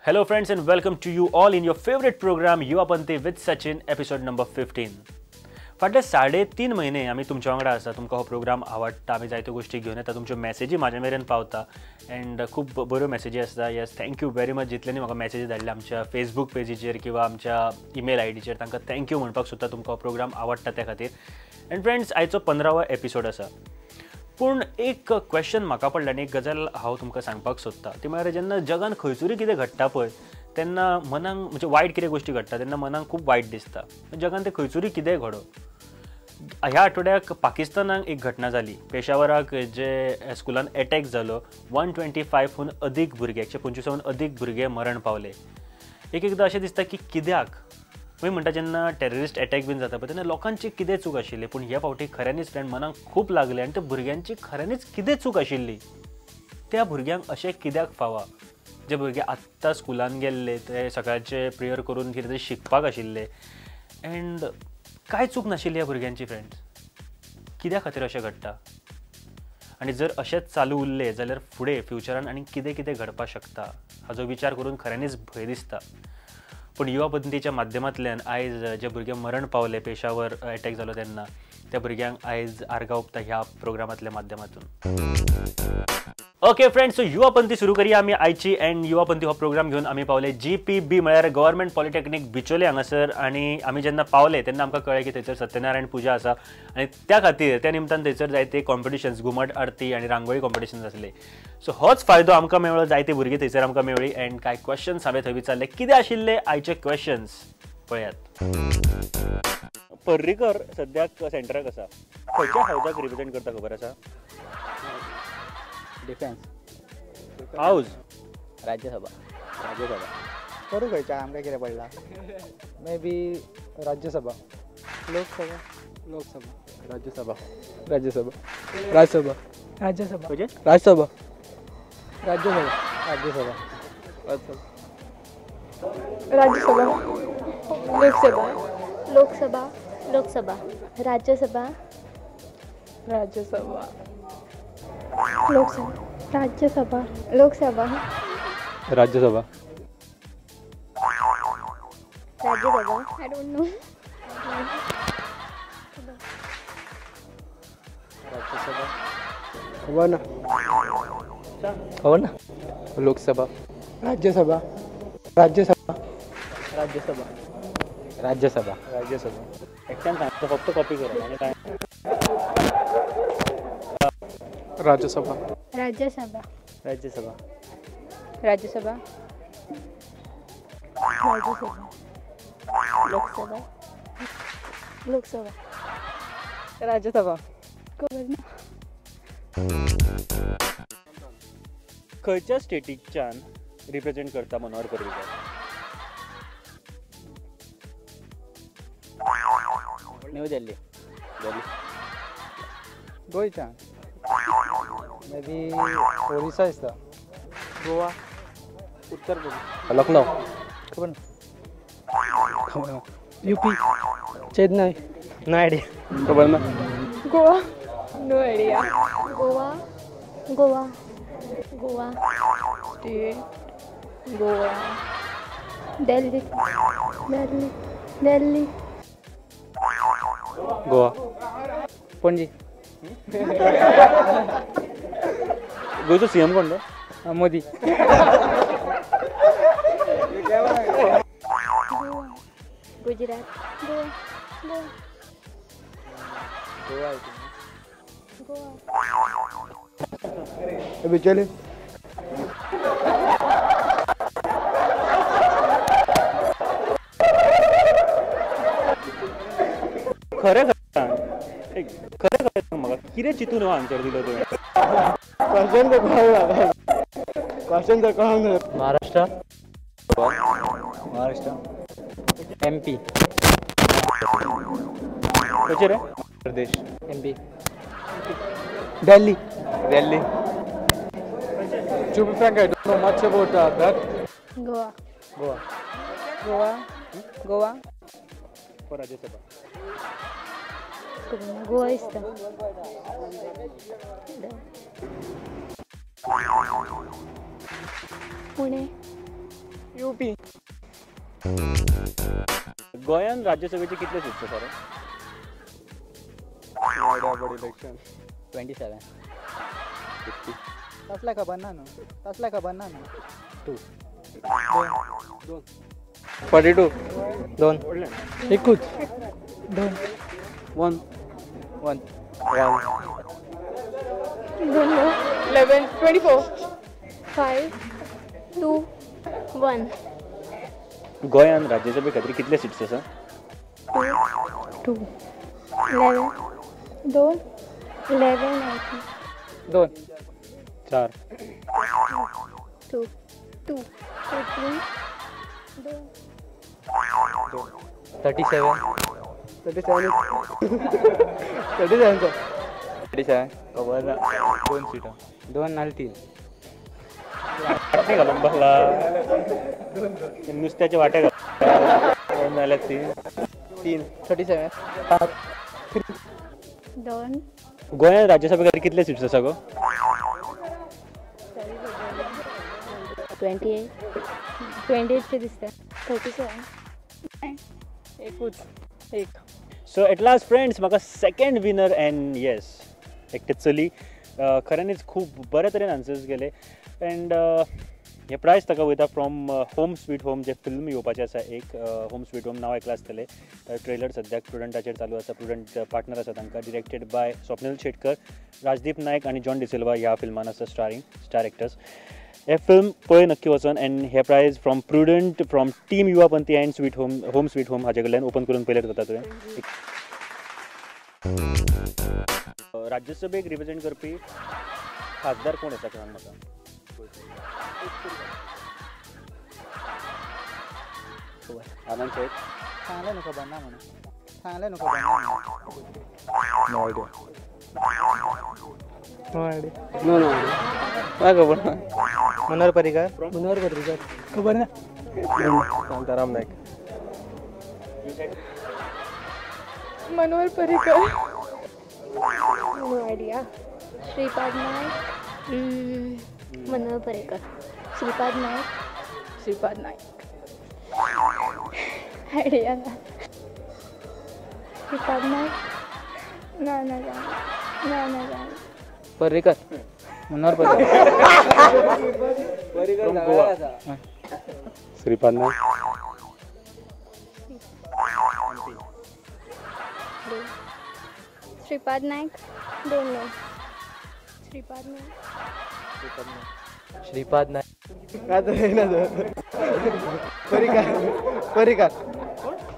Hello friends and welcome to you all in your favorite program Yuva Panthi with Sachin episode number 15. फाटले 3.5 महिने आमी तुमच्या वांगडा आसा. तुमकां हो प्रोग्राम आवडटा, आमी जायत्यो गोश्टी घेवन येता, तुमच्यो मॅसेजी म्हाजे मेरेन पावता एंड खूब बऱ्यो मॅसेजी आसता. Yes, thank you very much जितल्यांनी म्हाका मॅसेजी धाडल्या आमच्या फेसबूक पेजीचेर किंवा आमच्या ईमेल I डीचेर, तांकां thank you म्हणपाक सोदता. तुमकां हो प्रोग्राम आवडटा त्या खातीर. एंड फ्रेंड्स, आयचो 15वो एपिसोड आसा. पूण एक क्वेश्चन म्हाका पडलें आनी एक गजाल हांव तुमकां सांगपाक सोदता, ती म्हळ्यार जेन्ना जगान खंयसरूय कितें घडटा पळय तेन्ना मनाक म्हणजे वायट कितें गोश्टी घडटा तेन्ना मनाक खूब वायट दिसता. जगान तें खंयसरूय कितेंय घडो. ह्या आठवड्याक पाकिस्तानाक एक घटना जाली. पेशावराक जे स्कुलान एटॅक जालो, 125हून अदीक भुरगे, 125हून अदीक भुरगे मरण पावले. एक एकदां अशें दिसता की कित्याक मागीर म्हणटा जेन्ना टेररिस्ट एटॅक बीन जाता पळय तेन्ना लोकांची कितें चूक आशिल्ली, पूण ह्या फावटी खऱ्यांनीच फ्रेंड मनाक खूब लागलें आनी त्या भुरग्यांची खऱ्यांनीच कितें चूक आशिल्ली, त्या भुरग्यांक अशें कित्याक फावा. जे भुरगे आत्तां स्कुलान गेल्ले ते सकाळचे प्रेयर करून कितें तरी शिकपाक आशिल्ले एंड कांय चूक नाशिल्ली ह्या भुरग्यांची. फ्रेंड्स, कित्या खातीर अशें घडटा आनी जर अशेंच चालू उरलें जाल्यार फुडें फ्युचरान आनी कितें कितें घडपाक शकता हाजो विचार करून खऱ्यांनीच भंय दिसता. पूण युवा पंथीच्या माध्यमांतल्यान आयज जे भुरगे मरण पावले, पेशावर एटॅक जालो तेन्ना, त्या भुरग्यांक आयज आर्गां ओंपता ह्या प्रोग्रामांतल्या माध्यमांतून. ओके फ्रेंड्स, सो युवा पंथी सुरू करया आमी आयची. एंड युवा पंथी हो प्रोग्राम घेवन आमी पावले GPB म्हळ्यार गव्हर्मेंट पॉलिटेक्नीक बिचोले हांगासर. आनी आमी जेन्ना पावले तेन्ना आमकां कळ्ळें की थंयसर सत्यनारायण पुजा आसा आनी त्या खातीर त्या निमतान थंयसर जायते कॉम्पिटिशन्स, घुमट आरती आनी रांगोळी कॉम्पिटिशन्स आसले. सो होच फायदो आमकां मेळ्ळो, जायते भुरगीं थंयसर आमकां मेळ्ळी एंड कांय क्वेश्चन्स हांवें थंय विचारले. कितें आशिल्ले आयचे क्वेश्चन्स पळयात. पर्रीकर सद्याक सेंटराक आसा, खंयच्या हावजाक रिप्रेझेंट करता खबर आसा? Defence house, Rajya Sabha. Rajya Sabha करू खंयच्या आमकां कितें पडला? May be Rajya Sabha, Lok Sabha, Lok Sabha, Rajya Sabha, Rajya Sabha, Rajya Sabha, Rajya Sabha, Rajya Sabha, Rajya Sabha, Rajya Sabha, Rajya Sabha, Lok Sabha, Lok Sabha, Lok Sabha, Rajya Sabha, Rajya Sabha, Lok Sabha, Rajya Sabha, Lok Sabha, Rajya Sabha, Rajya Sabha. I don't know. Rajya Sabha खबर ना, खबर ना, लोकसभा, राज्यसभा, राज्यसभा, राज्यसभा, राज्यसभा, राज्यसभा. एकट्यान सांगता, फक्त copy करा आनी काय. राज्यसभा, राज्यसभा, राज्यसभा, राज्यसभा, राज्यसभा, लोकसभा, लोकसभा, राज्यसभा. खबर ना. खंयच्या स्टेटीच्यान रिप्रेझेंट करता मनोहर पर्रीकर? न्यू दिल्ली, दिल्ली, गोंयच्यान मे बी ओरिसा दिसता, गोवा, उत्तर प्रदेश, लखनौ, खबर ना, खबर ना, यूपी, चेन्नई, नो आयडिया, खबर ना, Goa, no idea, Goa, Goa, Goa, state, Goa, Delhi, Delhi, Delhi, Goa, Panaji. गोंयचो CM कोण रे? मोदी. गुजरात, गोवा, गोवा, गोवा, गोवा, बिचोले. खरें सांग, खरें खरें सांग म्हाका, कितें चिंतून हो आन्सर दिलो तुवें? क्वेश्चन तर कळना, क्वेश्चन तर कळना. महाराष्ट्र, महाराष्ट्र, MP, खंयचे रे? Pradesh, MP, Delhi, Delhi. To be frank, I don't know much about that. Goa, Goa, Goa, Goa, for Rajya Sabha. Goa दिसता. Pune. UP. गोंयान राज्यसभेचे कितले सीट्स आसा रे? इलेक्शन 27. 50. तसलें खबर ना न्हू, तसलें खबर ना न्हू. 2 2 42. 2. एकूच. 2. 1 1 1. 11. 24. 5 2 1. गोंयान राज्यसभे खातीर कितले सीट्स आसा? 2 11. 2 11. 2. 4 2 2 13. 2 37. 37. 37. 37. खबर ना. 2 सीटां. 2 नाल्यार 3. वाटे घालून बसला नुस्त्याचे वाटे घालून नाल्यार 3. 3. 37. 5. 2. गोंयांत राज्यसभे खातीर कितले सीट्स आसा गो? 28. 28 दिसता. 37. एकूच. 1. सो एट लास्ट फ्रेंड्स, म्हाका सेकंड विनर एंड येस एकटें चली खऱ्यांनीच खूब बरे तरेन आन्सर्स गेले एंड हे प्रायज ताका वयता from home sweet home, J film येवपाचें आसा एक होम स्वीट होम नांव आयकलां आसतलें. ट्रेलर सद्याक प्रुडंटाचेर चालू आसा, प्रुडंट पार्टनर आसा तांकां, डिरेक्टेड बाय स्वप्नील शेटकर, राजदीप नायक आनी जॉन डिसिल्वा ह्या फिल्मान आसा स्टारींग स्टार एक्टर्स. हे फिल्म पळय नक्की वचोन एंड हे prize from Prudent, from team Yuva Panthi and sweet home, home sweet home हाजे कडल्यान ओपन करून पळयल्यार जाता तुवें. राज्यसभेक रिप्रेझेंट करपी खासदार कोण आसा सांग म्हाका? आनंद शेट. सांगलें न्हू खबर ना म्हणून, सांगलें न्हू खबर ना म्हणून. No idea. No idea. No no idea. काय खबर ना. मनोहर पर्रीकर. मनोहर पर्रीकर खबर ना. Shantaram Naik. Manohar Parrikar. No idea. Shripad Naik. Manohar Parrikar. Shripad Naik. Shripad Naik. Idea ना. श्रीपाद नायक. ना ना ना ना ना. Parrikar. Manohar Parrikar. Goa. Shripad Naik. Shripad Naik. Don't know. Shripad Naik. Shripad Naik. काय तर ना. पर्रीकर. पर्रीकर.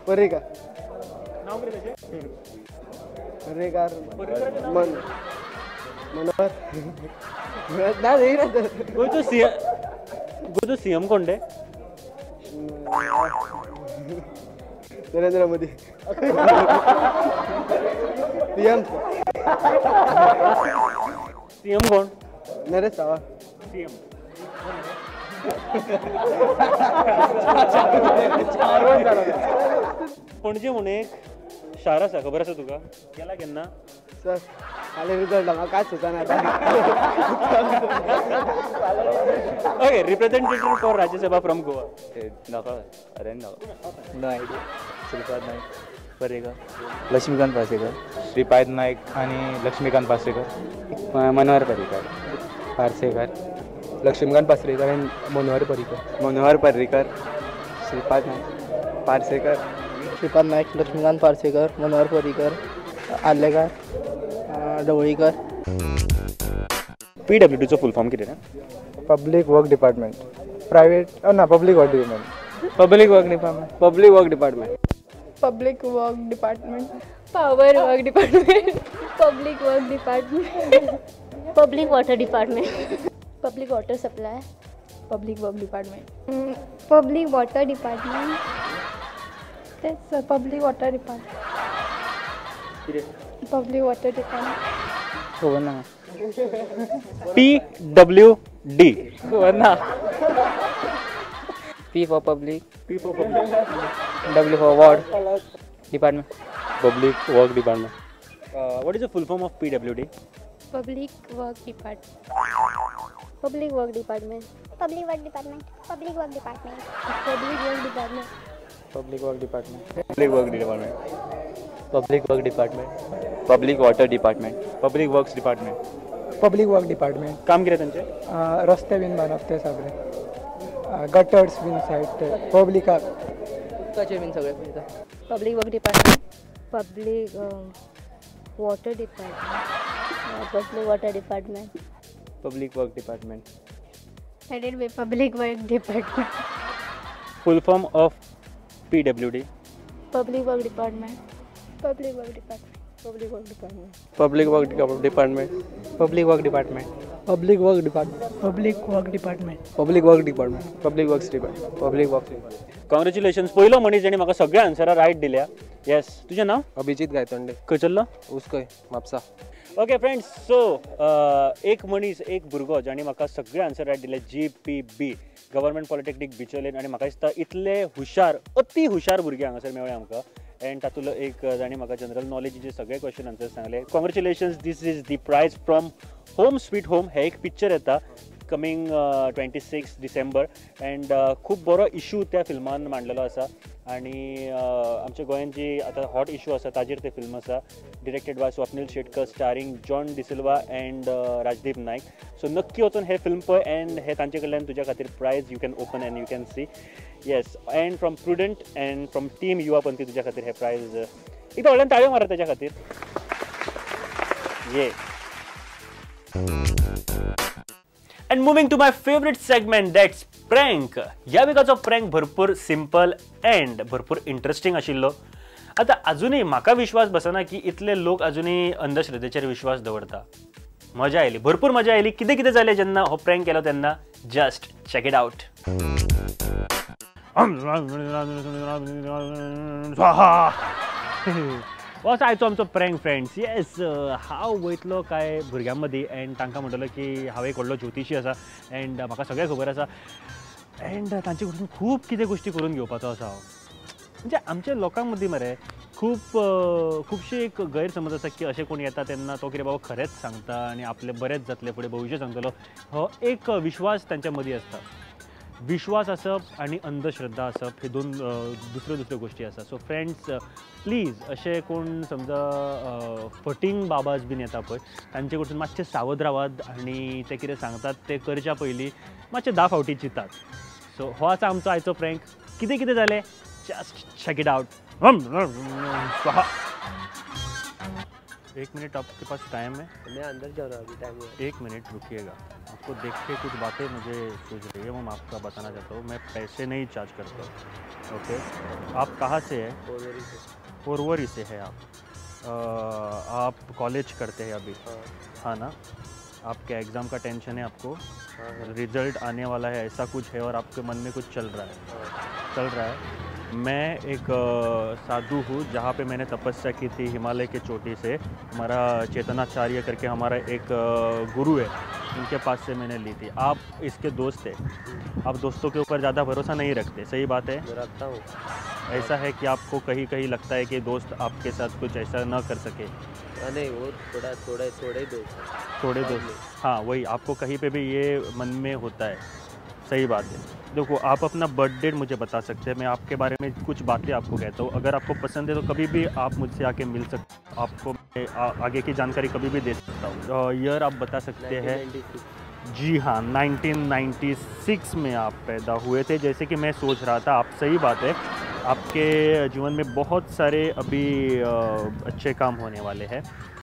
पर्रीकर. पर्रीकर. मन मनोहर ना ना. गोंयचो सीएम, गोंयचो सीएम कोण रे? नरेंद्र मोदी. पीएम. सीएम कोण? नरेश सावंत. सीएम. पणजे म्हणून एक शार आसा, खबर आसा तुका? गेला केन्ना? सर हाले रिजल्ट म्हाका कांयच सुचना. Okay, representative for Rajya Sabha from Goa. नाका अरे नाका. No idea. Shripad Naik. Parrikar. Laxmikant Parsekar. Shripad Naik आणि लक्ष्मीकांत पार्सेकर. मनोहर पर्रीकर. पार्सेकर. लक्ष्मीकांत पार्सेकर आणि मनोहर पर्रीकर. मनोहर पर्रीकर. श्रीपाद नायक. पार्सेकर. श्रीपाद नायक, लक्ष्मीकांत पार्सेकर, मनोहर पर्रीकर, आर्लेकर, ढवळीकर. पीडब्ल्यूडीचो फुल फॉर्म कितें रे? Public work department. Private ना, public work department. Public work department. Public work department. Public work department. Power work department. Public work department. Public water department. Public water supply. Public work department. Public water department. तेच public water department. Public water department. खबर ना. PWD. खबर ना. P for public. P for public. W for ward. Department. Public work department. What is the full form of PWD? Public work department. Public work department. Public work department. Public work department. Public work department. Public work department. Public work department. Public work department. Public water department. Public works department. Public work department. काम कितें तांचें? रस्ते बीन बांदप ते सगळे, gutters बीन side ते पब्लिकाक. उदकाचे बीन सगळे पळयता. Public work department. Public water department. Public water department. Public work department. Headed by public work department. Full form of PWD? Public work department. Public work department. Public work department. Public work department. Public work department. Public work department. Public work department. Public work department. Public works department. Public works department. Congratulations, पयलो मनीस जाणी म्हाका सगळे आन्सरां right दिल्या. येस, तुजें नांव? अभिजीत गायतोंडे. खंय चल्लो? उसकय, म्हापसा. ओके फ्रेंड्स, सो एक मनीस, एक भुरगो जाणी म्हाका सगळे आन्सर रायट दिले, GPB government polytechnic Bicholim. आनी म्हाका दिसता इतले हुशार, अती हुशार भुरगे हांगासर मेळ्ळे आमकां. एंड तातूंतलो एक जाणी म्हाका जनरल नॉलेजीचे सगळे क्वेश्चन आन्सर सांगले. Congratulations, this is the prize from home sweet home. हें एक पिक्चर येता कमींग 26 डिसेंबर एंड खूब बरो इशू त्या फिल्मान मांडलेलो आसा. आनी आमच्या गोंयांत जी आतां हॉट इशू आसा ताजेर तें फिल्म आसा. Directed by Swapnil Shetkar, starring John D'Silva and Rajdeep Naik. So नक्की वचून हें फिल्म पळय एंड हे तांचे कडल्यान तुज्या खातीर prize you can open and you can see. Yes, and from Prudent and from team Yuva Panthi तुज्या खातीर हें प्रायज. एकदां व्हडल्यान ताळयो मारा तेज्या खातीर. ये. And moving to my favourite segment, that's prank. ह्या विकाचो प्रँक भरपूर सिंपल एंड भरपूर इंट्रस्टींग आशिल्लो. आतां अजुनूय म्हाका विश्वास बसना की इतले लोक अजुनूय अंधश्रद्धेचेर विश्वास दवरता. मजा आयली, भरपूर मजा आयली. कितें कितें जालें जेन्ना हो प्रँक केलो तेन्ना, जस्ट चॅक it out. हो आयचो आमचो प्रँक फ्रेंड्स. येस, हांव वयतलो कांय भुरग्यां मदीं एंड तांकां म्हणटलो की हांव एक व्हडलो ज्योतिशी आसा एंड म्हाका सगळें खबर आसा एंड तांचे कडसून खूब कितें गोश्टी करून घेवपाचो आसा हांव. म्हणजे आमच्या लोकां मदीं मरे खूब खुबशी एक गैरसमज आसा की अशें कोण येता तेन्ना तो कितें बाबा खरेंच सांगता आनी आपलें बरेंच जातलें, फुडें भविश्य सांगतलो. हो एक विश्वास तांच्या मदीं आसता. विश्वास आसप आनी अंधश्रद्धा आसप हे दोन दुसऱ्यो दुसऱ्यो गोश्टी आसा. सो फ्रेंड्स प्लीज अशें कोण समजा फटींग बाबाज बीन येता पळय तांचे कडसून मातशें सावध रावात आनी ते कितें सांगतात तें करच्या पयलीं मातशें 10 फावटी चिंतात. सो हो आसा आमचो आयचो प्रँक. कितें कितें जालें, जस्ट चॅक it out. एक मिनट, आपके पास टाइम है? मैं अंदर जा रहा हूँ अभी, टाइम है। एक मिनट रुकिएगा, आपको देख के कुछ बातें मुझे सूझ रही है, वो मैं आपका बताना चाहता हूँ। मैं पैसे नहीं चार्ज करता हूँ। ओके, आप कहाँ से हैं? पोरवरी से। पोरवरी से है आप? आप कॉलेज करते हैं अभी? हाँ ना? आपके एग्ज़ाम का टेंशन है आपको? हाँ। रिजल्ट आने वाला है ऐसा कुछ है और आपके मन में कुछ चल रहा है? हाँ। चल रहा है। मैं एक साधु हूँ जहाँ पे मैंने तपस्या की थी हिमालय के चोटी से। हमारा चेतनाचार्य करके हमारा एक गुरु है, उनके पास से मैंने ली थी। आप इसके दोस्त हैं, आप दोस्तों के ऊपर ज़्यादा भरोसा नहीं रखते, सही बात है? मैं रखता हूँ। ऐसा है कि आपको कहीं कहीं लगता है कि दोस्त आपके साथ कुछ ऐसा ना कर सके? नहीं, वो थोड़ा थोड़ा थोड़े दोस्त, थोड़े दोस्त, हाँ वही, आपको कहीं पे भी ये मन में होता है, सही बात है। देखो, आप अपना बर्थ डेट मुझे बता सकते हैं, मैं आपके बारे में कुछ बातें आपको कहता हूँ, अगर आपको पसंद है तो कभी भी आप मुझसे आके मिल सकते, आपको मैं आगे की जानकारी कभी भी दे सकता हूँ। ईयर आप बता सकते हैं? 1996। जी हाँ, 1996 में आप पैदा हुए थे, जैसे कि मैं सोच रहा था। आप, सही बात है, आपके जीवन में बहुत सारे अभी अच्छे काम होने वाले हैं।